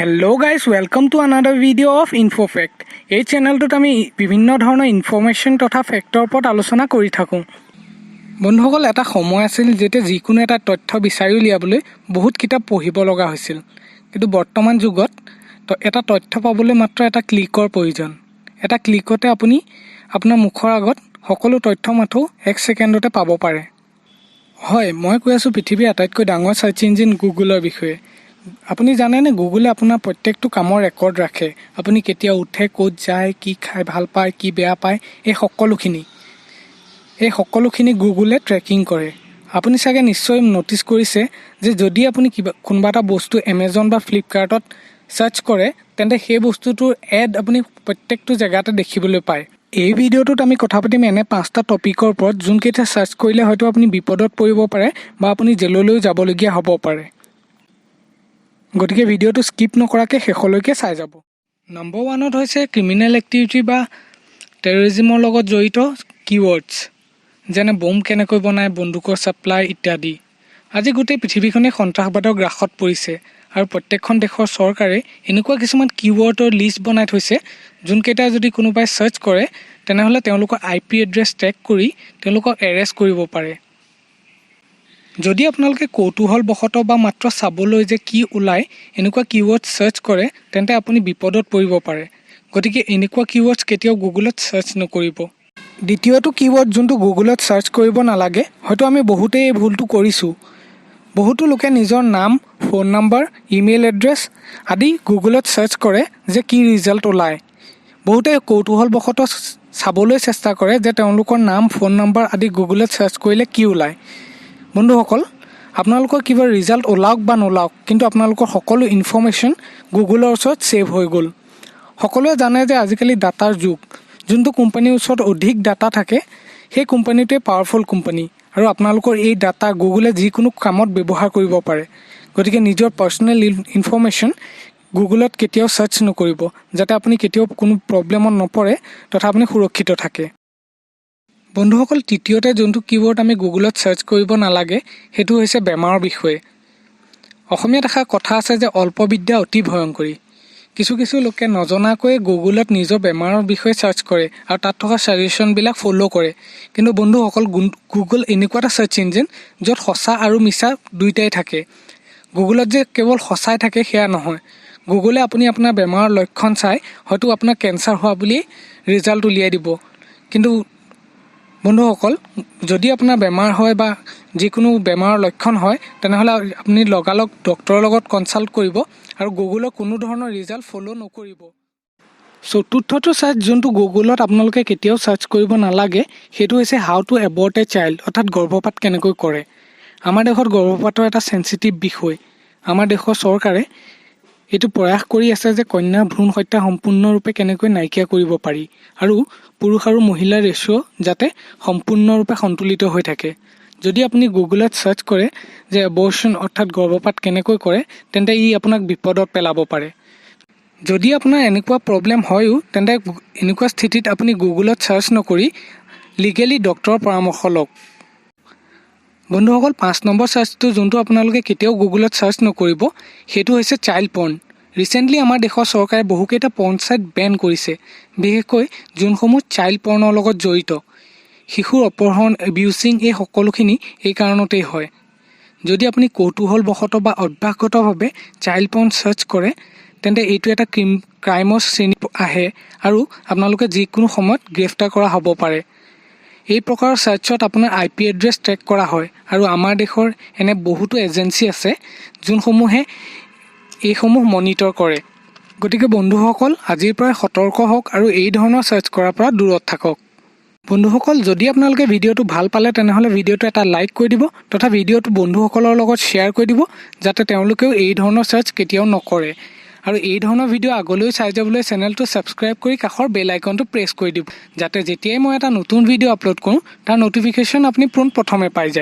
Hello guys, welcome to another video of Infofact. এই চেনেলটোত আমি বিভিন্ন ধৰণৰ ইনফৰ্মেশ্যন তথা ফেক্টৰ ওপৰত আলোচনা কৰি থাকোঁ। বন্ধুসকল, এটা সময় আছিল যেতিয়া যিকোনো এটা তথ্য বিচাৰি উলিয়াবলৈ বহুত কিতাপ পঢ়িব লগা হৈছিল। কিন্তু বৰ্তমান যুগত এটা তথ্য পাবলৈ মাত্ৰ এটা ক্লিকৰ প্ৰয়োজন। এটা ক্লিকতে আপুনি আপোনাৰ মুখৰ আগত সকলো তথ্য মাথো এক ছেকেণ্ডতে পাব পাৰে। হয়, মই কৈ আছোঁ পৃথিৱীৰ আটাইতকৈ ডাঙৰ চাৰ্চ ইঞ্জিন গুগলৰ বিষয়ে। আপুনি জানেনে, গুগলে আপোনাৰ প্ৰত্যেকটো কামৰ ৰেকৰ্ড ৰাখে? আপুনি কেতিয়া উঠে, ক'ত যায়, কি খাই ভাল পায়, কি বেয়া পায়, এই সকলোখিনি গুগলে ট্ৰেকিং কৰে। আপুনি চাগে নিশ্চয় ন'টিছ কৰিছে যে যদি আপুনি কিবা কোনোবা এটা বস্তু এমেজন বা ফ্লিপকাৰ্টত চাৰ্চ কৰে, তেন্তে সেই বস্তুটোৰ এড আপুনি প্ৰত্যেকটো জেগাতে দেখিবলৈ পায়। এই ভিডিঅ'টোত আমি কথা পাতিম এনে পাঁচটা টপিকৰ ওপৰত, যোনকেইটা চাৰ্চ কৰিলে হয়তো আপুনি বিপদত পৰিব পাৰে বা আপুনি জেললৈও যাবলগীয়া হ'ব পাৰে। গতিকে ভিডিঅ'টো স্কিপ নকৰাকৈ শেষলৈকে চাই যাব। নম্বৰ ওৱানত হৈছে ক্ৰিমিনেল এক্টিভিটি বা টেৰৰিজিমৰ লগত জড়িত কিৱৰ্ডছ, যেনে বোম কেনেকৈ বনায়, বন্দুকৰ ছাপ্লাই ইত্যাদি। আজি গোটেই পৃথিৱীখনেই সন্ত্ৰাসবাদৰ গ্ৰাসত পৰিছে আৰু প্ৰত্যেকখন দেশৰ চৰকাৰে এনেকুৱা কিছুমান কিৱৰ্ডৰ লিষ্ট বনাই থৈছে, যোনকেইটা যদি কোনোবাই চাৰ্চ কৰে, তেনেহ'লে তেওঁলোকৰ আই পি এড্ৰেছ ট্ৰেক কৰি তেওঁলোকক এৰেষ্ট কৰিব পাৰে। যদি আপোনালোকে কৌতূহলবশতঃ বা মাত্ৰ চাবলৈ যে কি ওলায়, এনেকুৱা কিৱৰ্ড চাৰ্চ কৰে, তেন্তে আপুনি বিপদত পৰিব পাৰে। গতিকে এনেকুৱা কিৱৰ্ডছ কেতিয়াও গুগলত চাৰ্চ নকৰিব। দ্বিতীয়টো কিৱৰ্ড যোনটো গুগলত চাৰ্চ কৰিব নালাগে, হয়তো আমি বহুতেই এই ভুলটো কৰিছোঁ। বহুতো লোকে নিজৰ নাম, ফোন নম্বৰ, ইমেইল এড্ৰেছ আদি গুগলত চাৰ্চ কৰে যে কি ৰিজাল্ট ওলায়। বহুতে কৌতূহলবশতঃ চাবলৈ চেষ্টা কৰে যে তেওঁলোকৰ নাম, ফোন নম্বৰ আদি গুগলত চাৰ্চ কৰিলে কি ওলায়। বন্ধুসকল, আপোনালোকৰ কিবা ৰিজাল্ট ওলাওক বা নোলাওক, কিন্তু আপোনালোকৰ সকলো ইনফৰ্মেশ্যন গুগলৰ ওচৰত ছেভ হৈ গ'ল। সকলোৱে জানে যে আজিকালি ডাটাৰ যুগ। যোনটো কোম্পানীৰ ওচৰত অধিক ডাটা থাকে, সেই কোম্পানীটোৱে পাৱাৰফুল কোম্পানী আৰু আপোনালোকৰ এই ডাটা গুগলে যিকোনো কামত ব্যৱহাৰ কৰিব পাৰে। গতিকে নিজৰ পাৰ্চনেল ইনফৰ্মেশ্যন গুগলত কেতিয়াও চাৰ্চ নকৰিব, যাতে আপুনি কেতিয়াও কোনো প্ৰব্লেমত নপৰে তথা আপুনি সুৰক্ষিত থাকে। বন্ধুসকল, তৃতীয়তে যোনটো কিৱৰ্ড আমি গুগলত চাৰ্চ কৰিব নালাগে, সেইটো হৈছে বেমাৰৰ বিষয়ে। অসমীয়াত এষাৰ কথা আছে যে অল্প বিদ্যা অতি ভয়ংকৰী। কিছু কিছু লোকে নজনাকৈয়ে গুগলত নিজৰ বেমাৰৰ বিষয়ে চাৰ্চ কৰে আৰু তাত থকা ছাজেশ্যনবিলাক ফ'ল' কৰে। কিন্তু বন্ধুসকল, গুগল এনেকুৱা এটা চাৰ্চ ইঞ্জিন য'ত সঁচা আৰু মিছা দুয়োটাই থাকে। গুগলত যে কেৱল সঁচাই থাকে সেয়া নহয়। গুগলে আপুনি আপোনাৰ বেমাৰৰ লক্ষণ চাই হয়তো আপোনাৰ কেঞ্চাৰ হোৱা বুলি ৰিজাল্ট উলিয়াই দিব। কিন্তু বন্ধুসকল, যদি আপোনাৰ বেমাৰ হয় বা যিকোনো বেমাৰৰ লক্ষণ হয়, তেনেহ'লে আপুনি লগালগ ডক্তৰৰ লগত কনচাল্ট কৰিব আৰু গুগলৰ কোনো ধৰণৰ ৰিজাল্ট ফ'ল' নকৰিব। চতুৰ্থটো চাৰ্চ যোনটো গুগলত আপোনালোকে কেতিয়াও চাৰ্চ কৰিব নালাগে, সেইটো হৈছে "How to abort a child", অৰ্থাৎ গৰ্ভপাত কেনেকৈ কৰে। আমাৰ দেশত গৰ্ভপাতৰ এটা চেঞ্চিটিভ বিষয়। আমাৰ দেশৰ চৰকাৰে এইটো প্ৰয়াস কৰি আছে যে কন্যা ভ্ৰূণ হত্যা সম্পূৰ্ণৰূপে কেনেকৈ নাইকিয়া কৰিব পাৰি আৰু পুৰুষ আৰু মহিলাৰ ৰেচিঅ' যাতে সম্পূৰ্ণৰূপে সন্তুলিত হৈ থাকে। যদি আপুনি গুগলত চাৰ্চ কৰে যে এবৰ্চন অৰ্থাৎ গৰ্ভপাত কেনেকৈ কৰে, তেন্তে ই আপোনাক বিপদত পেলাব পাৰে। যদি আপোনাৰ এনেকুৱা প্ৰব্লেম হয়ো, তেন্তে এনেকুৱা স্থিতিত আপুনি গুগলত চাৰ্চ নকৰি লিগেলি ডক্তৰৰ পৰামৰ্শ লওক। বন্ধুসকল, 5 নম্বৰ চাৰ্চটো যোনটো আপোনালোকে কেতিয়াও গুগলত চাৰ্চ নকৰিব, সেইটো হৈছে চাইল্ড পৰ্ণ। ৰিচেণ্টলি আমাৰ দেশৰ চৰকাৰে বহুকেইটা পৰ্ণ ছাইট বেন কৰিছে, বিশেষকৈ যোনসমূহ চাইল্ড পৰ্ণৰ লগত জড়িত। শিশুৰ অপহৰণ, এবিউচিং, এই সকলোখিনি এই কাৰণতেই হয়। যদি আপুনি কৌতূহলবশতঃ বা অভ্যাসগতভাৱে চাইল্ড পৰ্ণ চাৰ্চ কৰে, তেন্তে এইটো এটা ক্ৰাইমৰ শ্ৰেণীত আহে আৰু আপোনালোকে যিকোনো সময়ত গ্ৰেপ্তাৰ কৰা হ'ব পাৰে। এই প্ৰকাৰৰ চাৰ্চত আপোনাৰ আই পি এড্ৰেছ ট্ৰেক কৰা হয় আৰু আমাৰ দেশৰ এনে বহুতো এজেঞ্চি আছে যোনসমূহে এইসমূহ মনিটৰ কৰে। গতিকে বন্ধুসকল, আজিৰ পৰাই সতৰ্ক হওক আৰু এই ধৰণৰ চাৰ্চ কৰাৰ পৰা দূৰত থাকক। বন্ধুসকল, যদি আপোনালোকে ভিডিঅ'টো ভাল পালে, তেনেহ'লে ভিডিঅ'টো এটা লাইক কৰি দিব তথা ভিডিঅ'টো বন্ধুসকলৰ লগত শ্বেয়াৰ কৰি দিব, যাতে তেওঁলোকেও এই ধৰণৰ চাৰ্চ কেতিয়াও নকৰে। আৰু এই ধৰণৰ ভিডিঅ' আগলৈও চাই যাবলৈ চেনেলটো ছাবস্ক্ৰাইব কৰি কাষৰ বেল আইকনটো প্ৰেছ কৰি দিব, যাতে যেতিয়াই মই এটা নতুন ভিডিঅ' আপলোড কৰোঁ, তাৰ ন'টিফিকেশ্যন আপুনি পোনপ্ৰথমে পাই যায়।